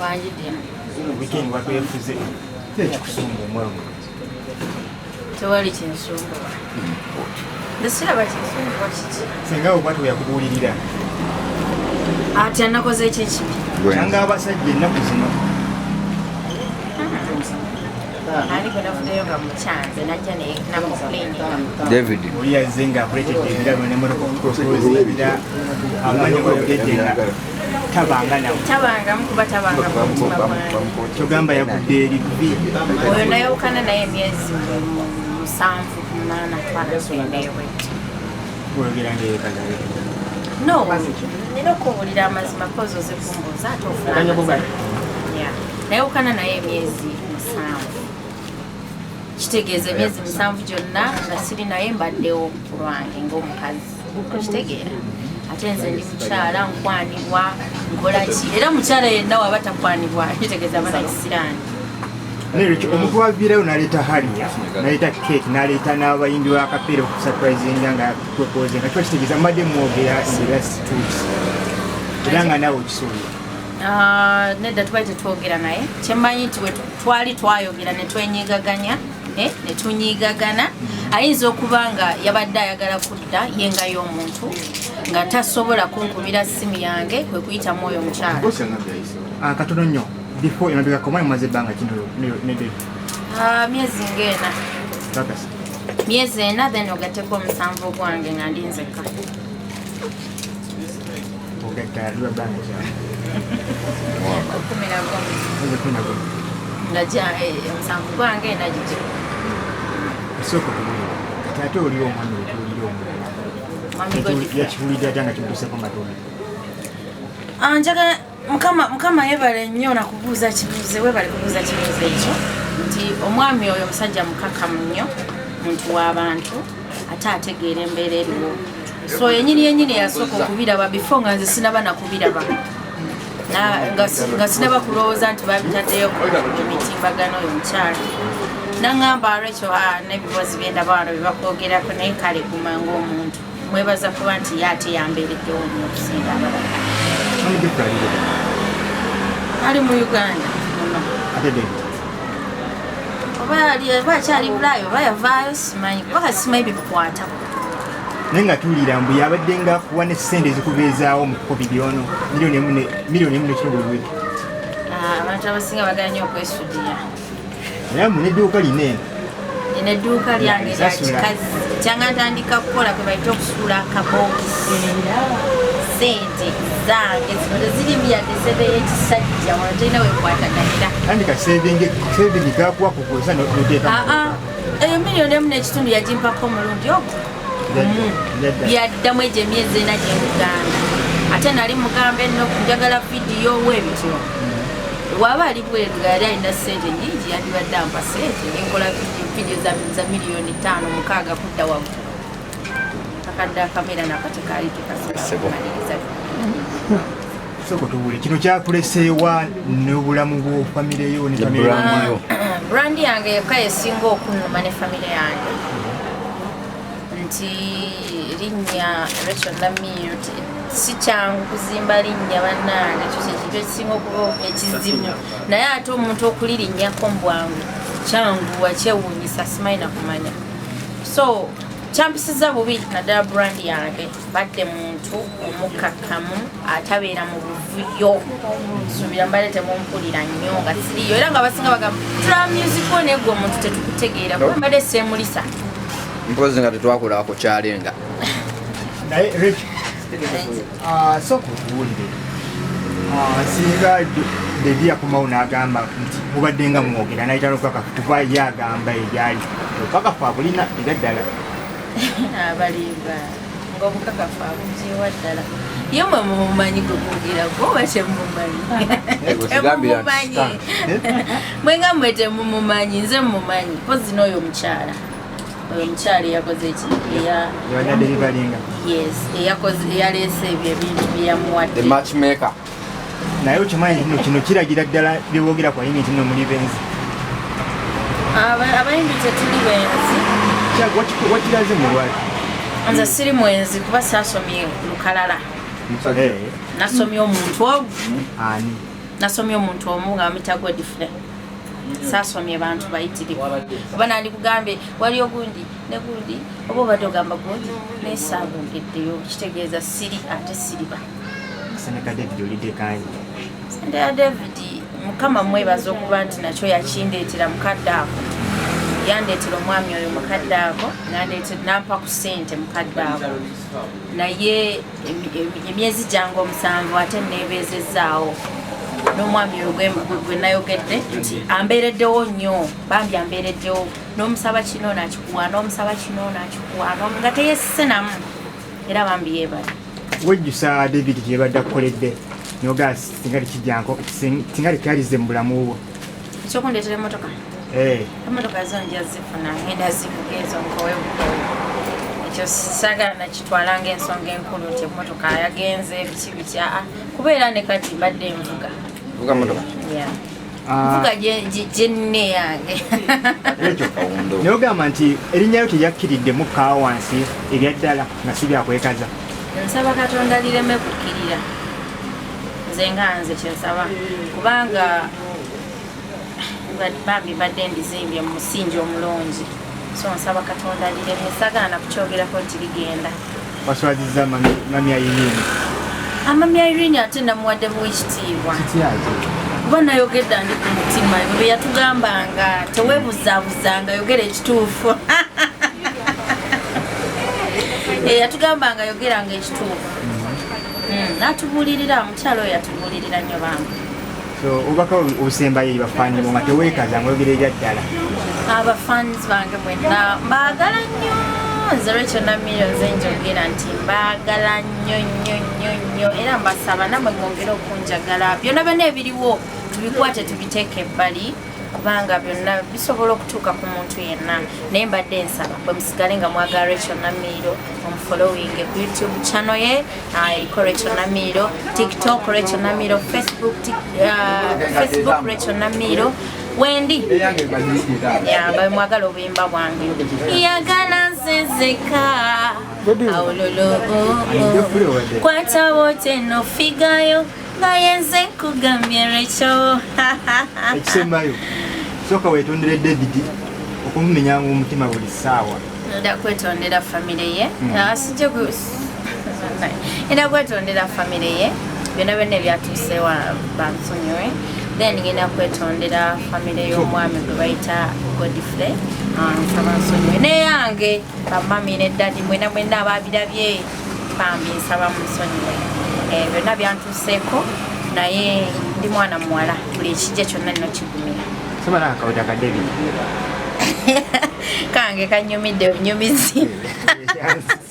Wanjidya. Weekend watwefuze. Tekikusumba omwalo mukazi. Tewali kinsumbuwa. Nze siraba kinsumbuwa kiki. Singa obwatu yakubuulirira. Ati anakoze eki ekibi? Kyanga abasajja ennaku zino. Ani gwe navuddeyo nga mukyanze najja ne nakomplaininga. David. Oli yazze ng'akuleetedde ebirabo n'emmotoka okupropozingira amanyi oyogedde nga tabanga nawe. Tabangamu kuba tabanga mu mutima gwange. Kyogamba yagudde eri bbi. Oyo nayawukana naye emyezi 7 ku 8 twala tugendeyo bwetyo. Oyogera ng'eyekaza. No, nina okubuulira amazima kozi oze kumbuuza ate ofuna amazima. Yeah. Nayawukana naye emyezi 7. Kitegeeza emyezi 7 gyonna nga siri naye mbaddewo ku lwange ng'omukazi. Okitegeera? Ate nze ndi mukyala nkwanibwa, nkola ki? Era mukyala yenna waba takwanibwa kitegeeza aba nakisiraani. Naye omuntu waviirayo n'aleeta halia, n'aleeta cake, n'aleeta n'abayimbi ba kapeera okusurprisinga nga propose nga kiba kitegeeza mubadde mwogera in the last 2 weeks era nga naawe okisuubira. Ah, nedda, tubali tetwogera naye kyemmanyi nti bwe twali twayogera ne twenyigaganya, ne tunyigagana, ayinza okuba nga yabadde ayagala kudda ye nga y'omuntu nga tasobola kunkubira ssimu yange kwe kuyitamu oyo omukyala. Ah, katono nnyo before emabegako mwali mumaze ebbanga kino ne David? Ah, myezi ng'ena. Kakasa? Myezi 4, then ogatteko omusanvu ogwange nga ndi nzekka. Ogatta liba bbanga kyawe? 11. Mwezi 11. Nga omusanvu gwange ena gigyo. Osooka okubulira kati ate oli omwami wetuwulira omulala. Mwami Godfrey. Yakiwulidde ate nga kimutuuseko nga toli? Ah, njagala Mukama yebale nnyo nakubuuza kibuuze, webale kubuuza kibuuzo ekyo nti omwami oyo musajja mukakamu nnyo, muntu w'abantu ate ategeera embeera eriwo. So yenyini yenyini yasooka okubiraba before nga nze sinaba nakubiraba, nga sinaba kulowooza nti babitaddeyo ku mitimbagano. Oyo omukyala naŋŋamba, "Rachel, n'ebibuuzo byendaba wano byebakwogerako, naye kale guma." Ng'omuntu mwebaza kuba nti ye ate yambeereddewo nnyo okusinga abalala. Mwami Godfrey ali? Ali mu Uganda muno. Ate David? Oba oba akyali Bulaayo oba yavaayo simanyi, kuba kati simanyi bimukwatako. Naye nga tuwulira mbu yabadde nga akuwa ne ssente ezikubeezaawo mu COVID ono, 1.1 miliyoni n'ekitundu buli wiiki. Ah, abantu abasinga bagala nnyo okwesudiya. Naye mu nedduuka lina eno. Nina edduuka lyange lya Lisasula. kikazi kyanga ntandika kukola kwe bayita okusuula akabokisi. Sente zange zino tezirimu yadde sente y'ekisajja, wano terina wekwataganira. Tandika saving gakuwa kukozesa noteeka. Aa, eyo 1.5 miliyoni yagimpako omulundi ogwo byaddamu egyo emyezi 4 gyemuganda. Ate nali mugamba enno njagala vidiyo webityo, waba ali bweru nga yali alina sente nyingi yandibadde ampa sente nenkola vidiyo za 5 miliyoni 6 kudda waggulu. Akadde akamera nako tekaali tekasobola kumaliriza. Sooka tubuule kino kyakuleseewa n'obulamu bwo, famire yo ne famire Brand yo. Brand yange yokka yesinga okunnuma ne famire yange nti linnya Rachel Namiiro si kyangu kuzimba linnya bannange. Ekyo kyekintu ekisinga okuba ekizibu, naye ate omuntu okulirinnyako mu bwangu kyanguwa kyewuunyisa, simanyi nakumanya. So kyampisiza bubi naddala brand yange. Badde muntu omukakkamu atabeera mu buvuyo, suubira mbadde temumpulira nnyo nga siriyo, era nga basinga bagamba tulaba music wo naye gwe omuntu tetukutegeera, kuba mbadde seemulisa. Mpozi nga tetwakola ku kyalenga. Naye Rachel, sooka otuwulire. Ah, singa Devi yakomawo n'agamba nti mubadde nga mwogera nayita n'obukakafu, kuba ye agamba ebyali obukakafu abulina era ddala. Abalimba ngaobukakafu abugiwa ddala. Ye mwe mumumanyi gwe mwogerako oba temumumanyi? Temumumanyi mwe nga mwe temumumanyi, nze mumumanyi. Pozi n'oyo omukyala, oyo omukyala eyakoze eki Yabadde Yes, eyakoze, eyaleese ebyo ebintu byeyamuwadde. The matchmaker. Naye okimanyi nti kino kiragira ddala byeboogera ku bayimbi nti nno muli benzi. Abayimbi tetuli benzi. Wakiraze mu lwaki? Nze siri mwenzi kuba saasomye lukalala. Nasomye omuntu ogwo. Ani? Nasomye omuntu omu nga bamuyita Godfrey. Saasomye bantu bayitirivu, oba nandikugambye waliyo gundi ne gundi, oba obadde ogamba gundi, naye saabongeddeyo, kitegeeza siri ate siriba. Seneka David olidde kangi. Sente ya David, Mukama mwebaza okuba nti nakyo yakindeetera mukadde ako, yandeetera omwami oyo mukadde ako, nampa ku ssente mukadde ako, naye emyezi gyange 7 ate neebeezezzaawo n'omwami oyo gwe nayogedde nti ambeereddewo nnyo, bambi ambeereddewo, n'omusaba kino nakikuwa, n'omusaba kino nakikuwa, nga teyesse namu, era bambi yeebale. Wejjusa David kyebadde akukoledde nogaa singa tekijjanko, singa tekyalize mu bulamu bwo? Ekyokundeetera emmotoka? Eh. Emmotoka zo nja zifuna, ngenda zivuga ezo, nkowe bukowe. Ekyo saagala nakitwala ng'ensonga enkulu nti emmotoka yagenze biki biki, aa, kubeera ne kati mbadde nvuga. Vuga motoka. Yeah. Ah, Nvuga gye yange. Ekyo Kawundo. naye ogamba nti erinnya lyo teryakkiridde mukka wansi ebyaddala nga si byakwekaza? Nsaba Katonda lireme kukkirira, nze nga nze kyensaba, kubanga bambi badde ndizimbye mu musingi omulungi, so nsaba Katonda lireme, sagala nakukyogerako nti ligenda. Waswaziza mami Irene. Amami Irene ate namuwadde buwa ekitiibwa. Kityaki? Kuba nayogedde andi ku mutima bwe yatugambanga teweebuzaabuzanga, yogera ekituufu. Eh, yatugambanga yogeranga ekituufu. N'atubuulirira, mukyalo oyo yatubuulirira nnyo bambi. So obubaka obusembayo eri bafaani bo nga teweekaza, nga oyogera ebyaddala? Abafans bange mwenna mbaagala nnyo. Nze Rachel Namiro, nze njogera nti mbaagala nnyo nnyo nnyo nnyo, era mbasaba nammwe mwongere okunjagala. Byonna byonna ebiriwo tubikwate tubiteeke ebbali, kubanga byonna bisobola okutuuka ku muntu yenna, naye mbadde nsaba bwe musigale nga mwagala Rachel Namiro, omufollowing ku YouTube channel ye, eriko Rachel Namiro, TikTok Rachel Namiro, Facebook, Facebook Rachel Namiro wendi yamba mwagala obuyimba bwange yagala nzezeka awololo kwata wote nofigayo nga yenze nkugambye Rachel. Ekisembayo, sooka weetondere David okumumenyanga omutima buli ssaawa. Nda kwetondera famire ye. Ah, sijja ngenda kwetondera famire ye, byonna byonna ebyatuusewa bansonyiwe. Then ngenda kwetondera famire y'omwami gwe bayita Godfrey. Ah, nsaba nsonyiwe neyange bamami ne daddy, mwena mwena ababirabye, bambi nsaba munsonyiwe. Eh, byonna byantuuseeko, naye ndi mwana muwala, buli ekijja kyonna nino kigumira. Soma nakakawuta ka David. Kange kanyumidde bunyumizi.